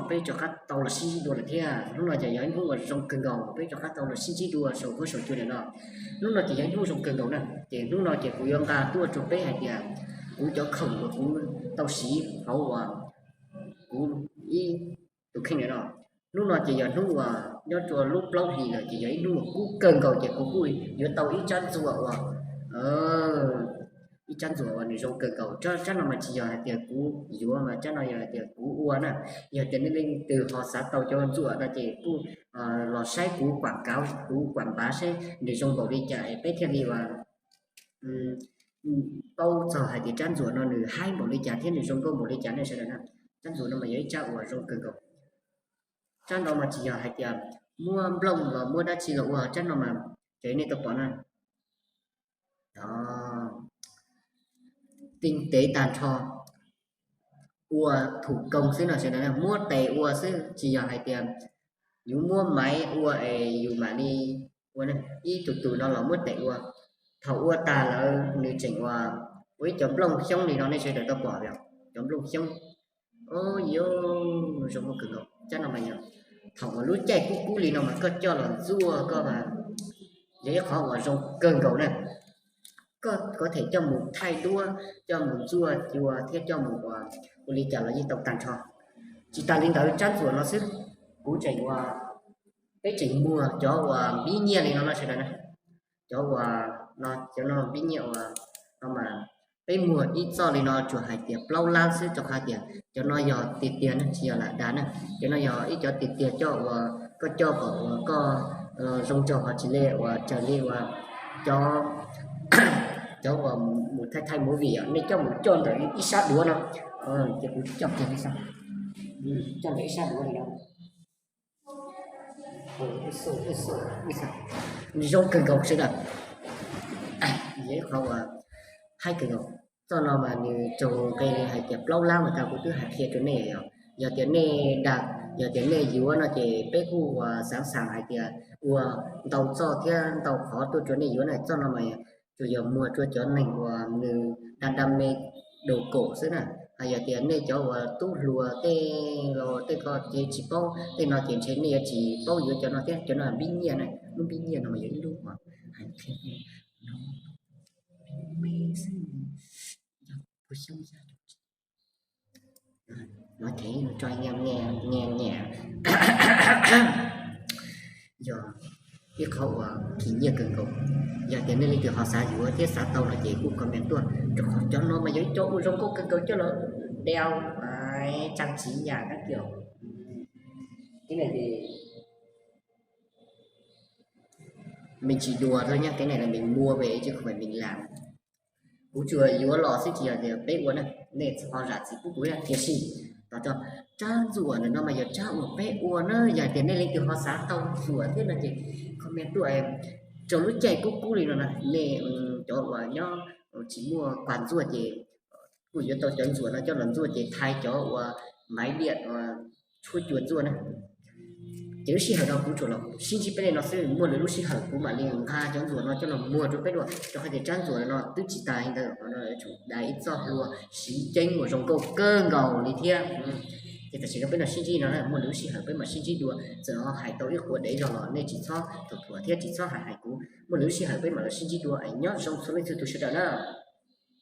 peb rov qab tau los sib ntsib dua lawm thiab. Hnub no ces yog ib hnub uas zoo kawg nkaus peb rov qab tau los sib ntsib dua saum huab saum cua ntawm no. Hnub no ces yog ib hnub zoo kawg nkaus na, ces hnub no ces kuv yuav nqa tuaj rau peb hais tias kuv cov khoom uas kuv tau siv hauv uas kuv ib tus kheej ntawm no. Hnub no ces yog hnub uas nyob rau lub plaub hlis lawm ces yog ib hnub uas kub kawg nkaus ces kuv kuj yuav tau ib tsab ntxuam uas ib tsab ntxuam uas nws zoo kawg nkaus. Tsab no mas tsis yog hais tias kuv yuav mas tsab no yog hais tias kuv ua na. Yog tias nej leej twg ho xav tau cov ntxuam no ces kuj los saib kuv quam kav, kuv quam npav saib nws zoo npaum li cas es peb thiaj li uas paub txog hais tias tsab ntxuam no nws haib npaum li cas thiab nws zoo nkauj npaum li cas ne sawv daws na. Tsab ntxuam no mas yog ib tsab uas zoo kawg nkaus. Tsab no mas tsis yog hais tias muab nplooj los muab dab tsi los ua, tsab no mas raws nej tau pom na, tinh tế tag nrho, ua thủ công xwb no sawv daws, muab tes ua xwb, tsis yog hais tias yus muab maiv ua es yus mam li ua. Ib tug tus no los muab tes ua, thaum ua tag lawm nws tseem ua, ua ib cov nplooj xyoob li no nej sawv daws tau pom, cov nplooj xyoob. Ov, zoo kawg nkaus. Tsab no mas yog thaum uas lub caij kub kub li no mas koj coj los ntxuaj koj mas yog ib qhov uas zoo kawg nkaus na. Koj có thể coj mus thaij duab, coj mus ntxuaj cua thiab coj mus ua, ua li cas los yeej tau tag nrho. Tsis tas li ntawd tsab ntxuam no xwb, kuv tseem ua, peb tseem muag cov uas npib nyiaj li no no sawv daws na. Cov uas no, cov no npib nyiaj uas no mas peb muag ib txoj li no tsuas hais tias plaub lab xwb rau qhov tias cov no yog tiag tiag ne, tsis yog lam dag ne. Cov no yog ib cov tiag tiag coj uas koj coj kom uas koj zoo nraug ho tsis li uas raws li uas cov, cov uas mus thaij thaij movie os, nej coj mus coj ntawm ib sab duav no, ces kuv coj kiag li xwb, coj ntawm ib sab duav li no. Zoo kawg nkaus sawv daws, yog ib qhov uas haib kawg nkaus. Txoj no mas nws raug nqi li hais tias plaub lab mas tau, kuv twb hais qhia rau nej yog, yog tias nej dag, yog tias nej yuav no ces peb kuj uas xav xav hais tias ua ntau txoj thiab ntau qhov tuaj rau nej yuav na. Txoj no mas tsuas yog muag rau cov neeg uas nws dag dag me dau kaum xwb na. Hos yog tias nej cov uas tub hluas tej los tej ko ces tsis paub tej no ces ntshe nej yuav tsis paub yuav cov no thiab. Cov no npib nyiaj na, lub npib nyiaj no mas yog ib lub uas hais qhia no, me xwb, yog pua xyoob xyab no, tso nyiam nyiam, yog ib qhov uas khim nyiaj kawg nkaus. Yog tias nej leej twg ho xav yuav thiab xav tau no ces kuj comment tuaj, rau qhov cov no mas yog ib cov uas zoo nkauj kawg nkaus coj los đeo trang trí nhà các kiểu. Cái này thì mình chỉ đùa thôi nhá, cái này là mình mua về chứ không phải mình làm. Kuv tsuas yuav los xwb tsis yog tias peb ua na, nej ho zam txim pub kuv thiab. Tiam sis tos tso, tsab ntxuam ntawm no mas yog tsab uas peb ua na, yog tias nej leej twg ho xav tau ntxuam thiab no ces comment tuaj. Rau lub caij kub kub li no na, nej cov uas nyob tsis muaj quas ntxuaj ces kuj yuav tau cov ntxuam no coj los ntxuaj ces thaij cov uas máy điện tshuab cua ntxuaj na. Ces lub sij hawm no kuv tsuas los sib ntsib peb li no xwb, muaj lwm lub sij hawm kuv mam li nqa cov ntxuam no coj los muag rau peb dua, rau qhov tias tsab ntxuam no twb tsis tas li ntawd, qhov no tsum dai ib txoj hlua siv ceeb uas zoo nkauj kawg nkaus li thiab. Ces tam sim no peb los sib ntsib no, muaj lwm lub sij hawm peb mam sib ntsib dua, txawm ho hais tau ib qhua dev zog los nej tsis txhob thuam thuam thiab tsis txhob hais hais kuv, muaj lwm lub sij hawm peb mam los sib ntsib dua, nyob zoo txhua leej txhua tus sawv daws na.